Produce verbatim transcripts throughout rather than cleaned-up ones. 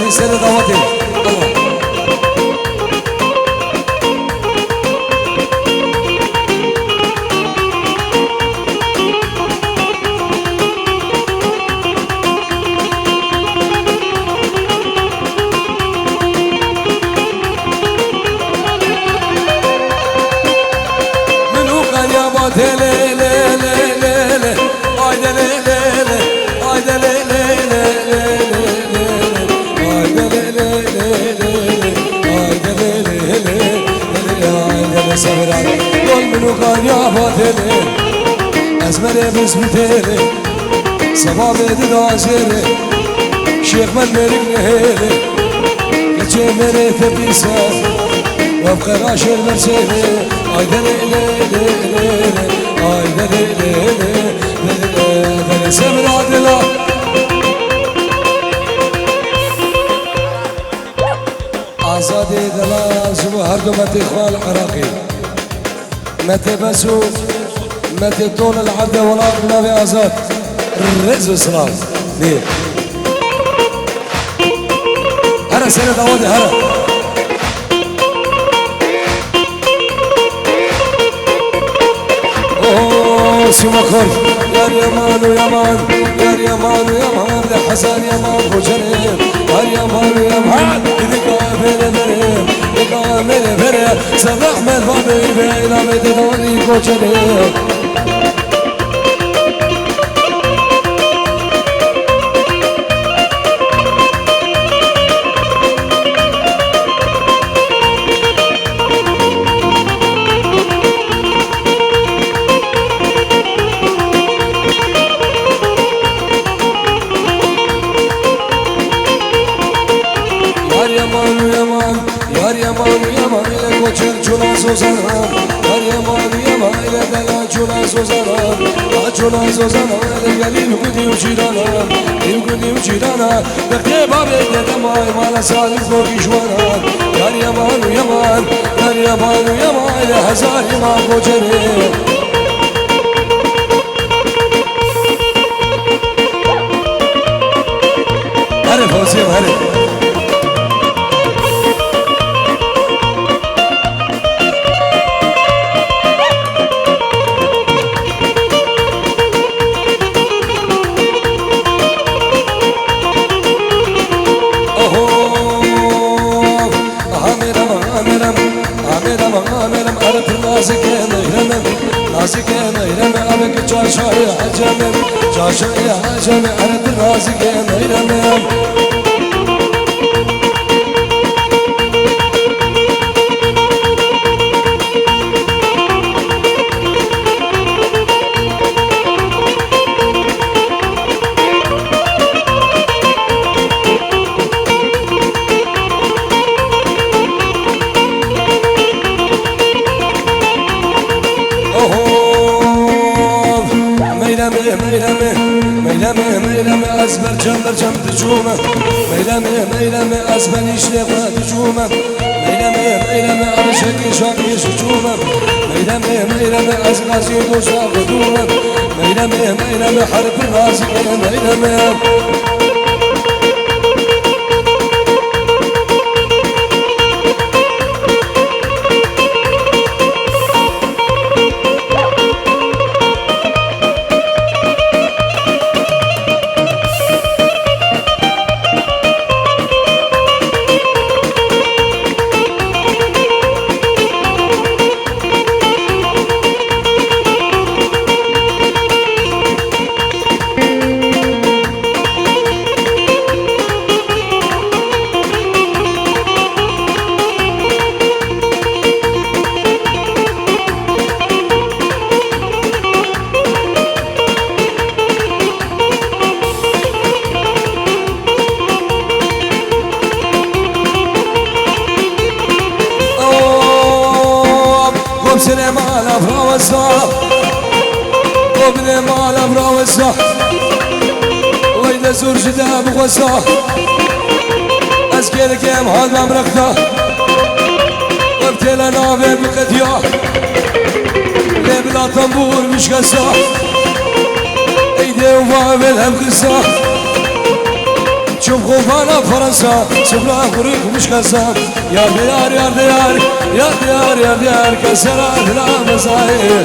Serê dawetê. Tamam. Min û qanya ba tê lê, lê, lê, lê, lê. Ay de lê, lê, lê. Ay de lê, lê, lê, lê, lê, lê, lê. Ay de lê, lê, lê, lê, lê. Ay de lê, lê, lê, lê, lê. Ay de lê, Seviran. Gol min û qanya ba tê lê. Ez merê biz bi tê lê. Seba bê dida zêrê. Şêx Med mêrik nehêlê. Keçê mêrê tepî ser. Web qera şêr ber sêrê. Ay de lê lê lê lê lê. Ay de lê lê lê lê lê lê. Semra dila. Azadê dela ji bo her du metê xwe li Iraqê. Metê bes û metê tol li erdê welat bi navê Azad. Rêz û silav. Lê. Here serê dawetê, here. Oh, Sima Kor. Yar yaman û yaman, yar yaman û yaman, de hezar yaman koçerê. Yar yaman û yaman, gidika bere bere, gidika bere bere. Sen rahmet babê ve, inamê de dawani koçerê. Yar yaman û yaman, yar yaman û yaman, ile koçer çuna sozanan. Yar yaman û yaman, ile dela çuna sozanan. A çuna sozanan, ile gelî nukudî û çîrana. Nukudî û çîrana, bextê babê dede may, mala salî zor kîşwana. Yar yaman û yaman, yar yaman û yaman, ile hezar yaman koçerê. Here Foziyem, here. Oho! Amerem, amerem, amerem, amerem, erep nazike meyremem, nazike meyremem, erep çaşayê ecemem, çaşayê ecemem, erep nazike meyremem. Oho! Meyleme, meyleme, meyleme, meyleme, ez berçem, berçem diçûme. Meyleme, meyleme, ez benîştê xwe diçûme. Meyleme, meyleme, ez şekî şakî şiçûme. Meyleme, meyleme, ez gazî dosta xwe dûme. Meyleme, meyleme, her pir nazikê meyleme. Hop, hop, sene mala brawesa. Hop, ne mala brawesa. Vay de zor jide bu xwesa. Ez kêlikem hadam rexta. Hop, tela nave bi qediya. Lê bila tambur bişkesa. Ey de va vel hem qisa. Çim xovana Fransa, çim la xurî xumuşkasa. Yar de yar, yar de yar, yar de yar, yar de yar, kesera dila mezayê.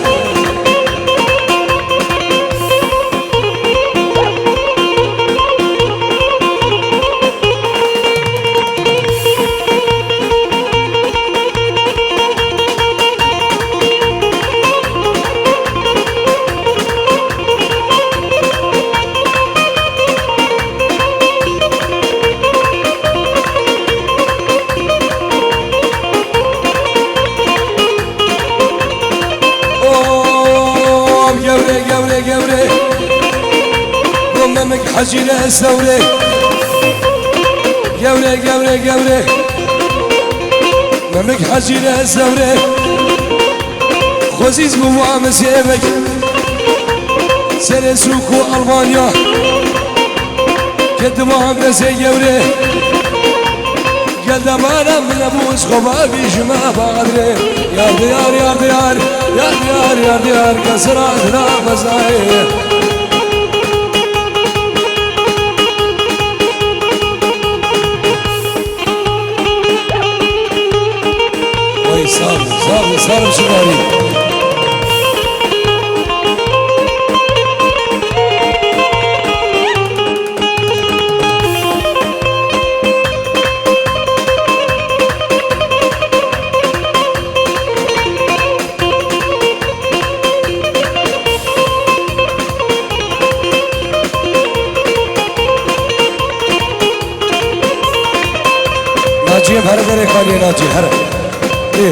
Oh, gewre, gewre, gewre. Go Memik Hecî le ez dewrê. Gewre, gewre, gewre. Memik Hecî le ez dewrê. Xwezîz bû wa min sêvek. Serê sûk û Almanya. Ke divan destê gewrê. Gel demana min nebû, ez xwe bavî ji me badrê. Yar diyar, yar diyar, yar diyar, yar diyar, kesira dila mezayê. Oy, sağ ol, sağ ol, sağ ol, şimarî. Naciyê here derê xaliyê Naciyê here. Ê.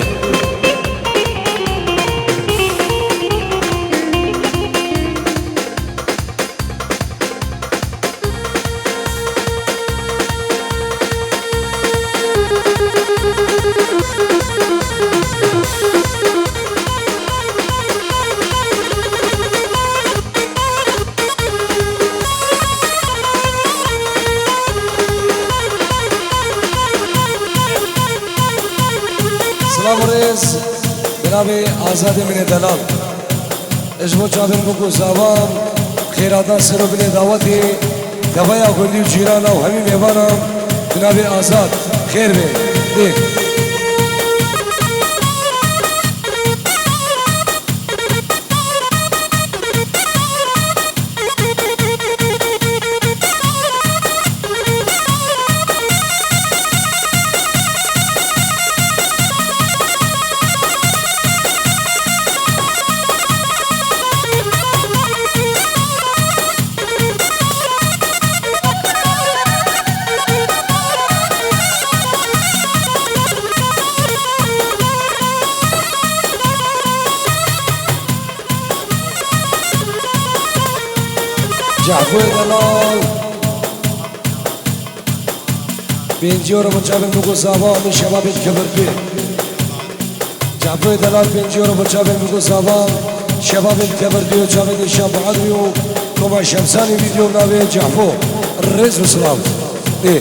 Silav û rêz, bi navê Azadê min ê delal. Ji bo çavên bûk û zavan, xêratan ser û binê dawetê, teveya gundî û cîrana û hemî mêvanan, bi navê Azad, xêr bên. Dê. Cehfo delal. Pêncî euro bo çavên bûk û zavan û şebabên kevirpê. Cehfo delal pêncî euro bo çavên bûk û zavan, şebabên kevirpê û çavên Nîşan Bahadirî û Koma Şemsanî, vîdeo navê Cehfo. Rêz û silav. Ê.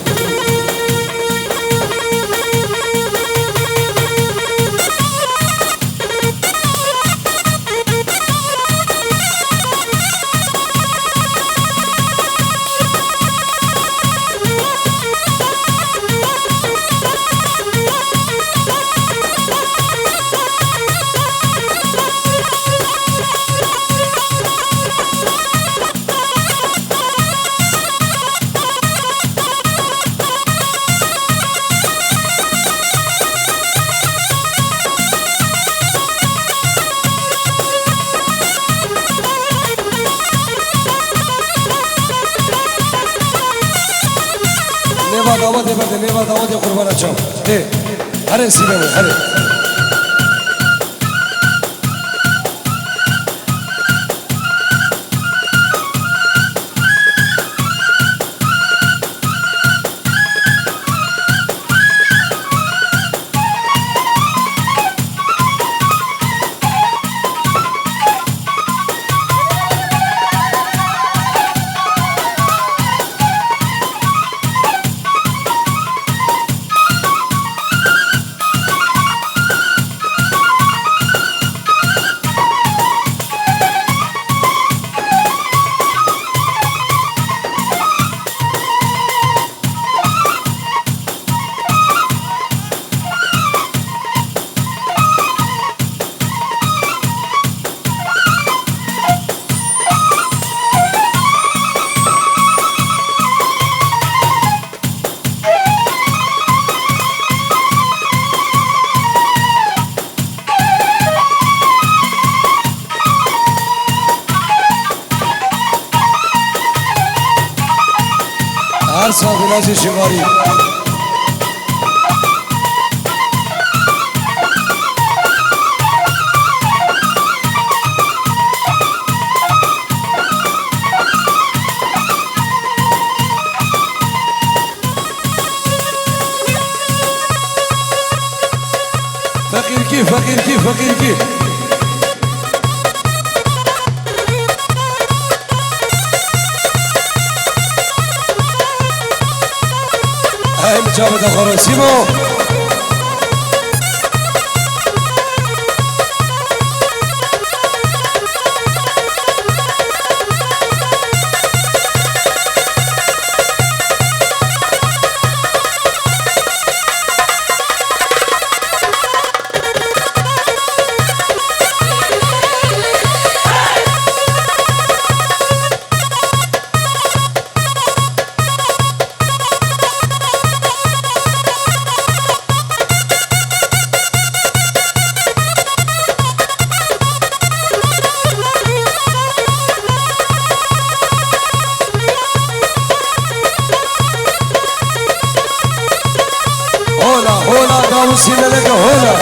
Nêva dawetê berde, nêva dawetê qurbana çav. Ê, here Sînemo, here. Abi Nazî Şivarî. Feqîrkî, feqîrkî, feqîrkî. Hey, mi çavê de xwe re Sîmo. Hola, hola, Dawusî meleke, hola.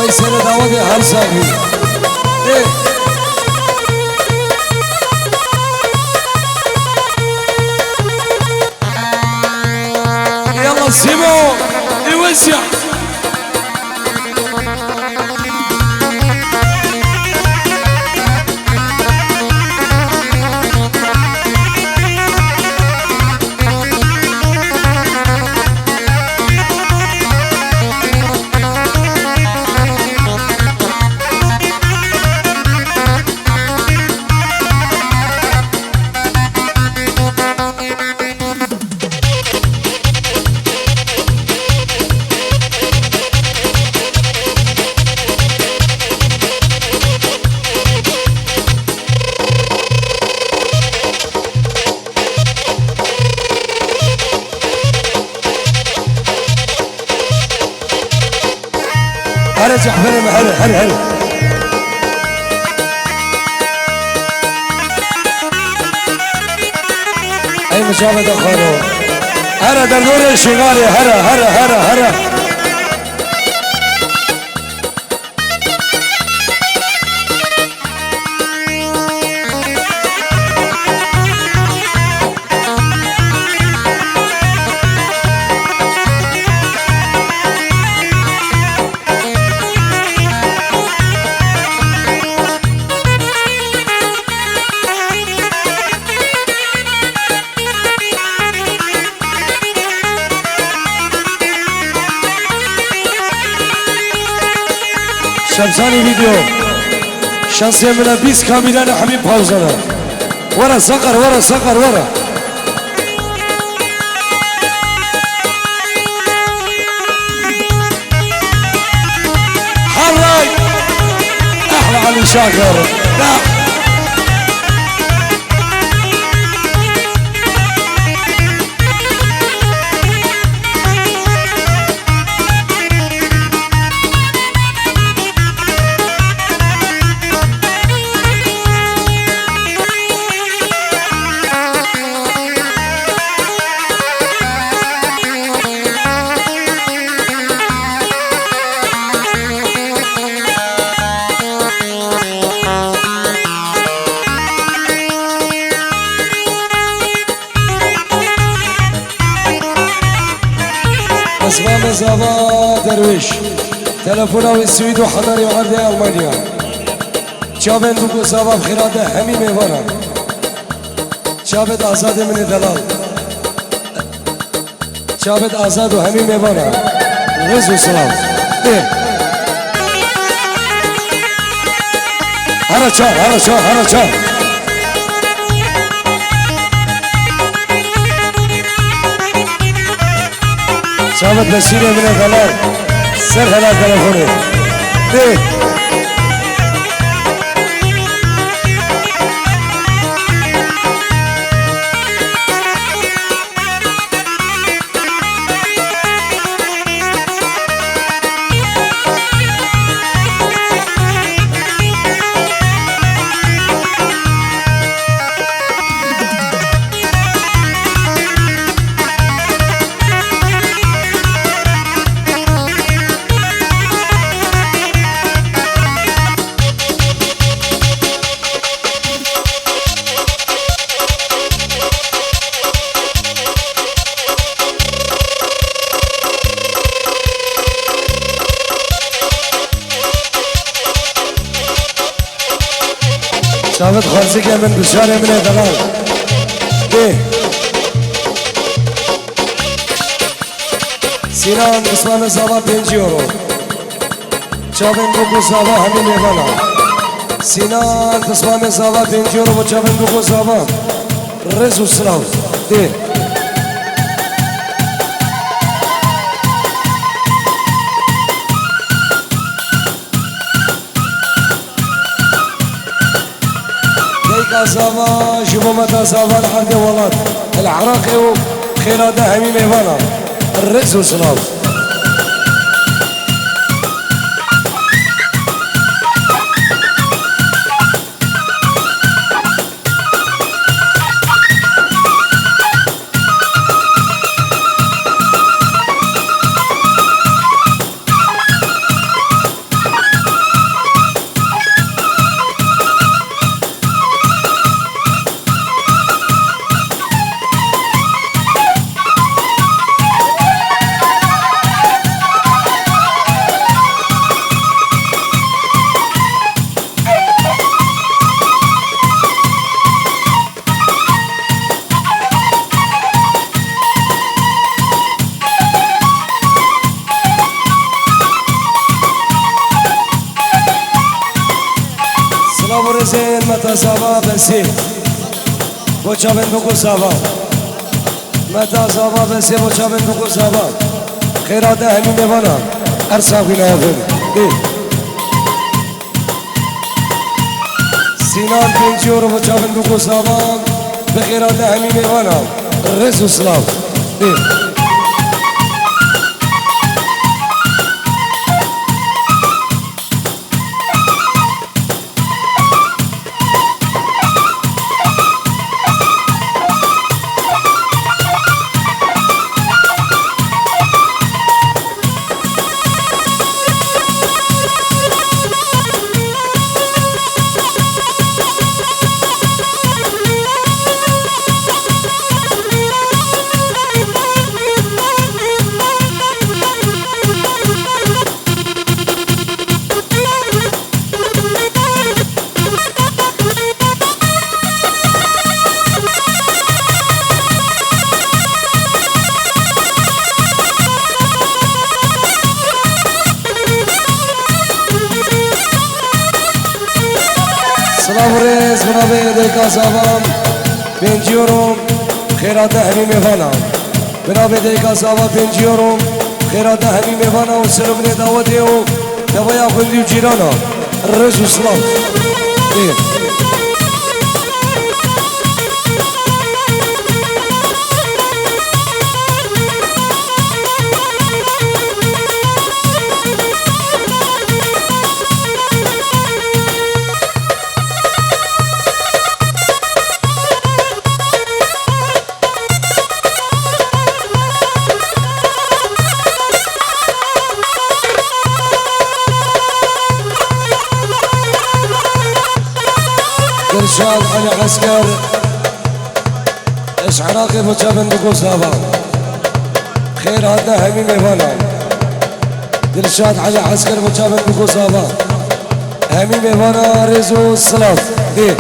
Wey sene dawetê her sax bî. Ê. Yalla Sîmo, ê wesya. Here Cehberê me, here, here, here. Ey Micavê de xwaro. Here derdorê Şingalê, here, here, here, here. Şemzanî video. Şansê min e bîst kamîran e hemî pawzana. Were Seqer, were Seqer, were. Heray. Ehla Elî Şakir. Da. Esma Mezava Derwêş. Telefona wê Swîd û Hedarê û erdê Almanya. Çavên bûk û zava bi xêra de hemî mêvanan. Çavêt Azadê min ê delal. Çavêt Azad û hemî mêvanan. Rêz û silav. Ê. Here çar, here çar, here çar. Çavet Beşîrê min ê delal. Ser hela telefonê. Dê. Çavit xwarzike min, bişarê min ê delal. Dê. Sînan, Osmanê Zava, pêncî euro. Çavên Bûk û Zava hemî mêvana. Sînan, Osmanê Zava, pêncî euro bo çavên Bûk û Zava. Rêz û silav. Dê. Dayika Zava ji bo Meta Zava li erdê welat, li Iraqê û xêra de hemî mêvana. Rêz û silav. Silav û rêzên Meta Zava Besê. Bo çavên Bûk û Zava. Meta Zava Besê bo çavên Bûk û Zava. Xêra te hemî mêvana. Ersa xwîna evin. Ê. Sînan pêncî euro bo çavên Bûk û Zava, bi xêra te hemî mêvana. Rêz û silav. Ê. Silav û rêz, binavê Dayika Zava, pêncî euro, xêra te hemî mêvana. Binavê Dayika Zava, pêncî euro, xêra te hemî mêvana û serokê dawetê û tevaya gundî û cîrana. Rêz û silav. Ê. Dilşad Elî Esker, ji Iraqê bo çavên Bûk û Zava. Xêr hate hemî mêvanan. Dilşad Elî Esker bo çavên Bûk û Zava. Hemî mêvana rêz û silav. Dê.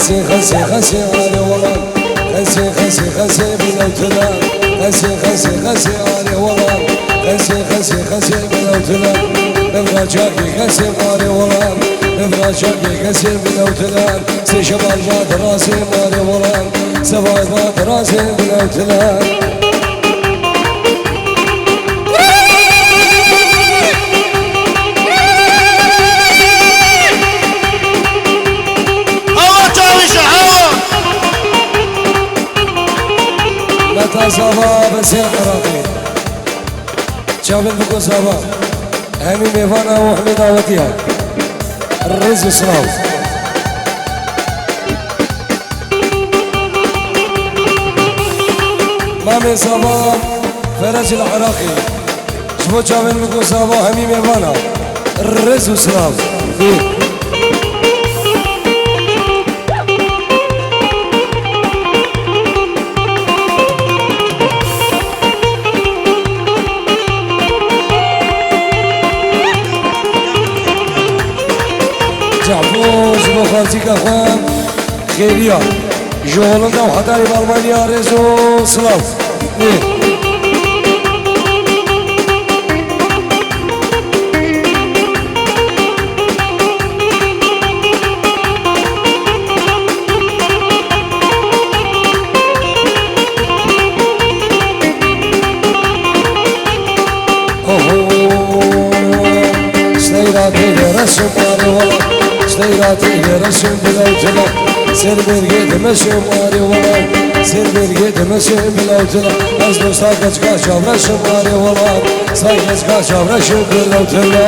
Xesê, xesê, arê welan. Xesê, xesê, xesê, bilewtila. Xesê, xesê, xesê, arê welan. Xesê, xesê, xesê, bilewtila. Evra çakê xesê, arê welan. Evra çakê xesê, bilewtila. Sê şemal va dirazê, arê welan. Sevay va dirazê, bilewtila. Awa çawîşe, awa! Meta zava be ser Iraqê. Çavên biko zava. Hemî mêvana û hemî dawetiya. Rêz û silav. Mamê zava Ferec li Iraqê. Ji bo çavên min ku zava hemî mêvana. Rêz û silav. Dê. Cabo ji bo xaltîka xwe. Xêriya ji Holanda û heta li Almanya rêz û silav. Ê. Oho. Steyra têlê reşim arê wala. Steyra têlê reşim bilewtila. Ser bergê dimeşim arê wala. Ser bergê dimeşim bilewtila. Ez dosta keçka çavreşim arê wala. Say keçka çavreşim bilewtila.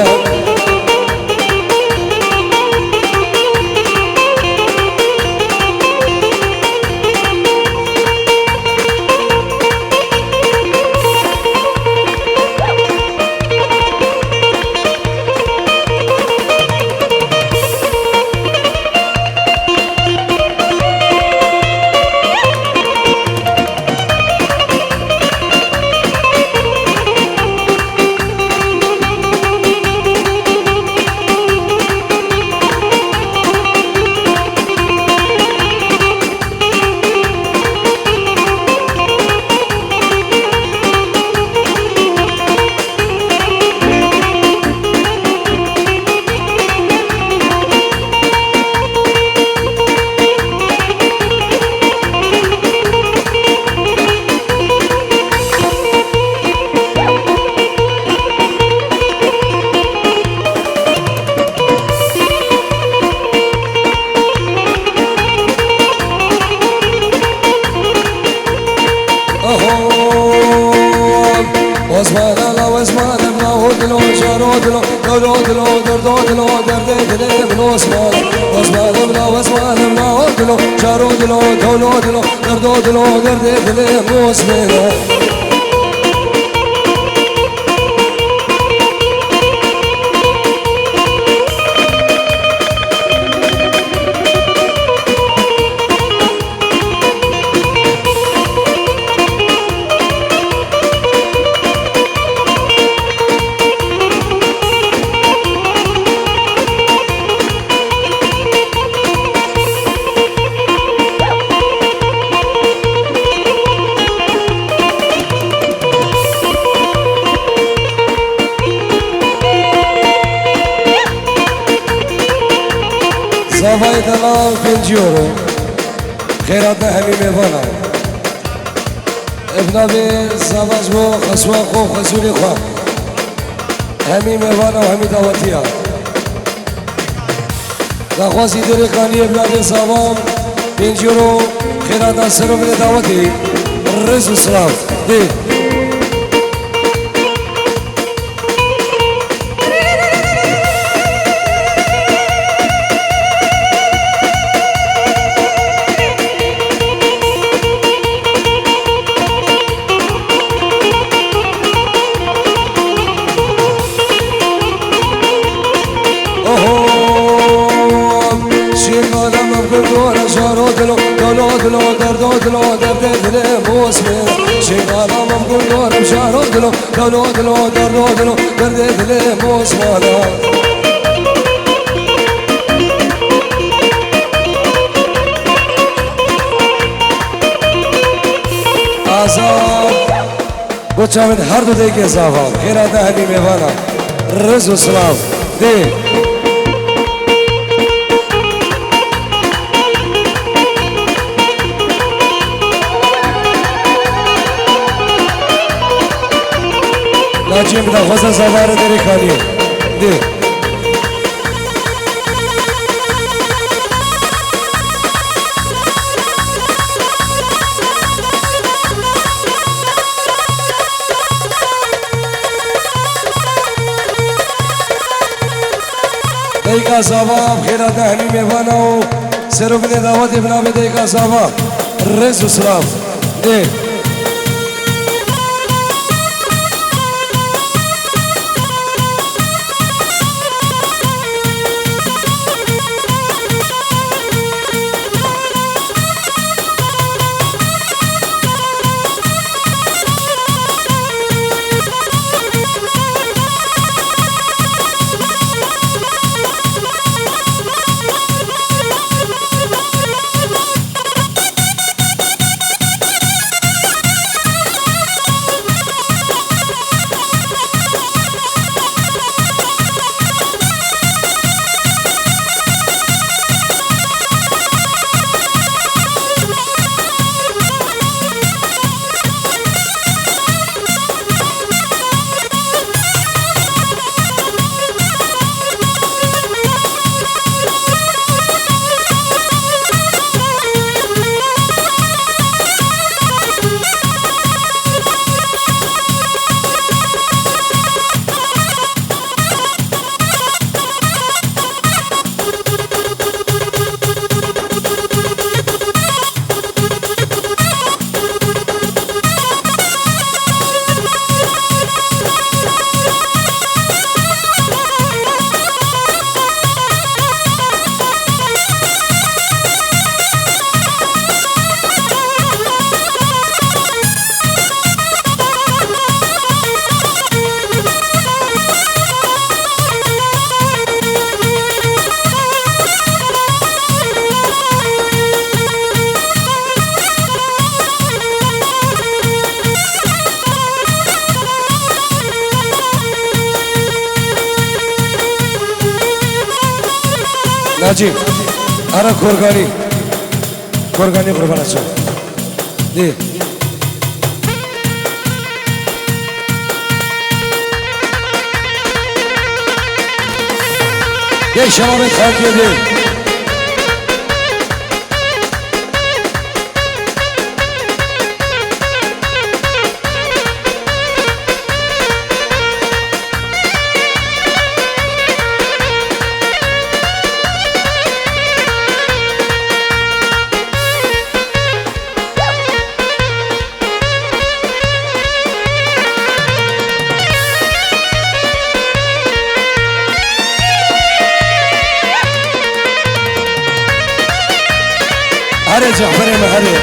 Oho. Osmana la, osmana la, odlo, çar odlo, dol odlo, derd odlo, derdê dilê min osmana. Osmana la, osmana la, odlo, çar odlo, dol odlo, derd odlo, derdê dilê min osmana. Zavayê delal pêncî euro. Xêrata hemî mêvana. Ev navê zava ji bo xeswa xwe û xwezûrê xwe. Hemî mêvana û hemî dawetiya. Daxwazî derê kanî ev navê zava pêncî euro xêrata ser û binê dawetê. Rêz û silav. Dê. Oho, şîrgala min bi dore jaro dilo, dolo dilo, derdo dilo, derdê dilê mosme. Şîrgala min bi dore jaro dilo, Dilo, dilo, derdo, dilo, derdê dilê mosmana. Azam. Bo çavên her du dêkê zavan. Xêra te hemî mêvana. Riz û silav. Dê. Nacî min daxwaza zavare derê kanî. Dê. Dayika Zava, bi xêra te hemî mêvana û serovinê dawetê bi navê Dayika Zava. Rêz û silav. Ê. Nacî, ara korganî. Korganî qurbana çav. Dê. Dê şemamê xakê dê. Herê Caferê me herê.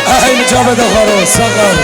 Hey, mi çavê de xwaro, sax al.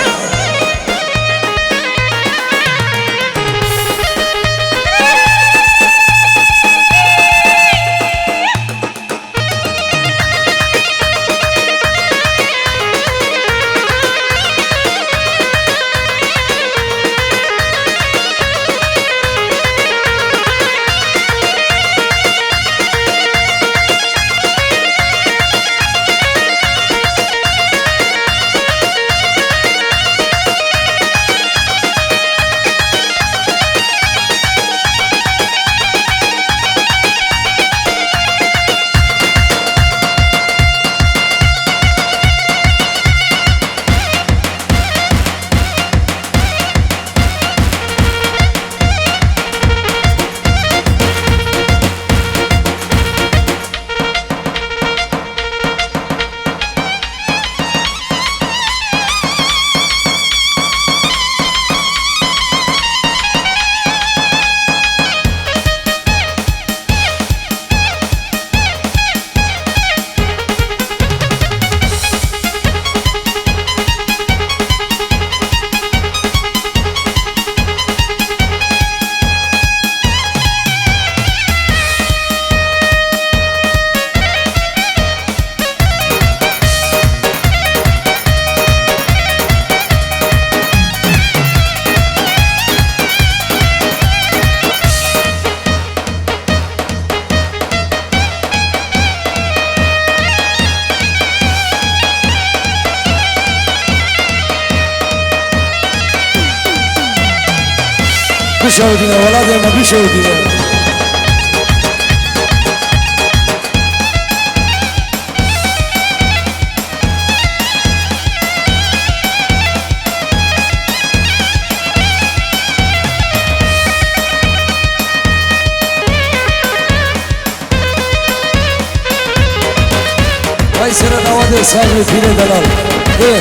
Bişewitîne, welatê me bişewitîne. Vay sere dawadê sazê pîrê delal. Ê.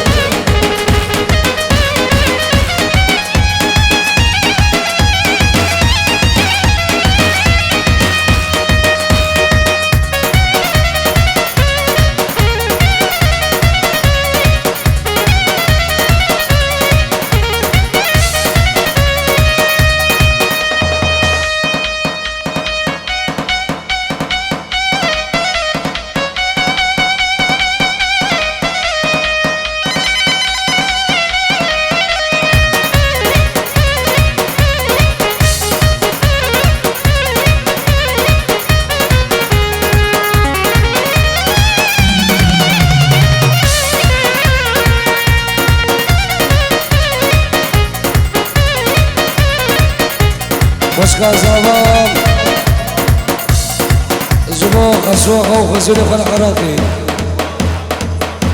Xwişka Zava, ji bo xeso xwe û xizûrê xwe li Iraqê.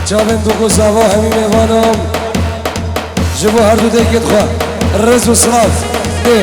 Çavên dû ku Zava hemî mêvanan, ji bo her du dêkên xwe, rêz û silav. Ê.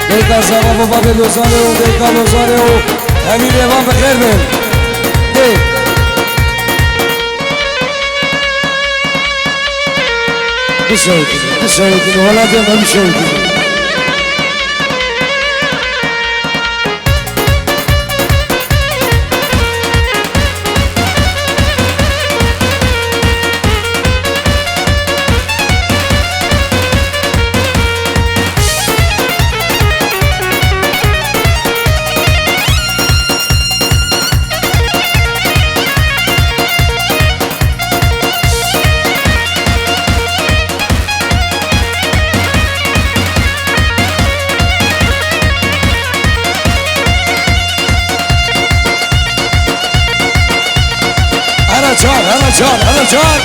Dêka Zava bo babê Lozanê û dêka Lozanê û hemî mêvan bi xêr bin. Dê. Bişewitîne, bişewitîne, welatê me bişewitîne. Here çar, here çar, here çar.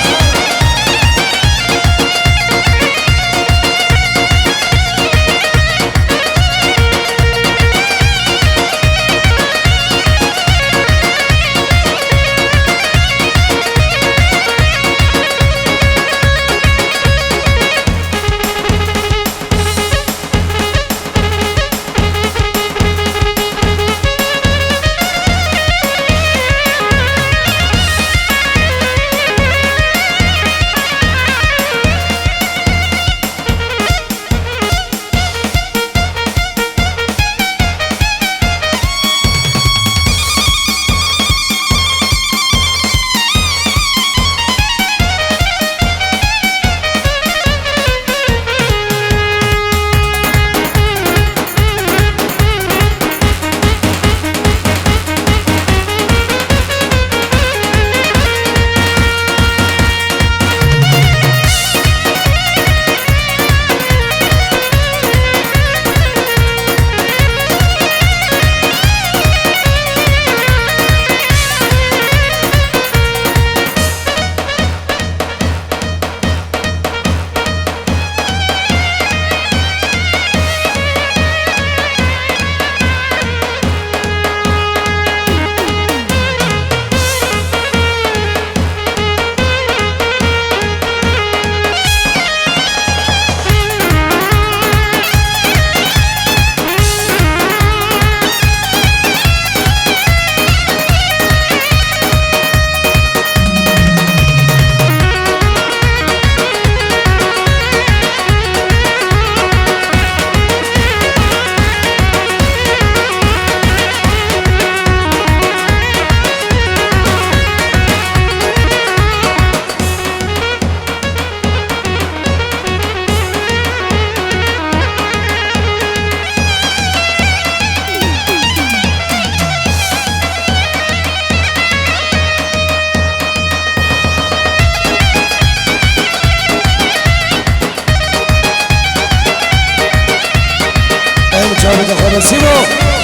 Xwe nasîbo.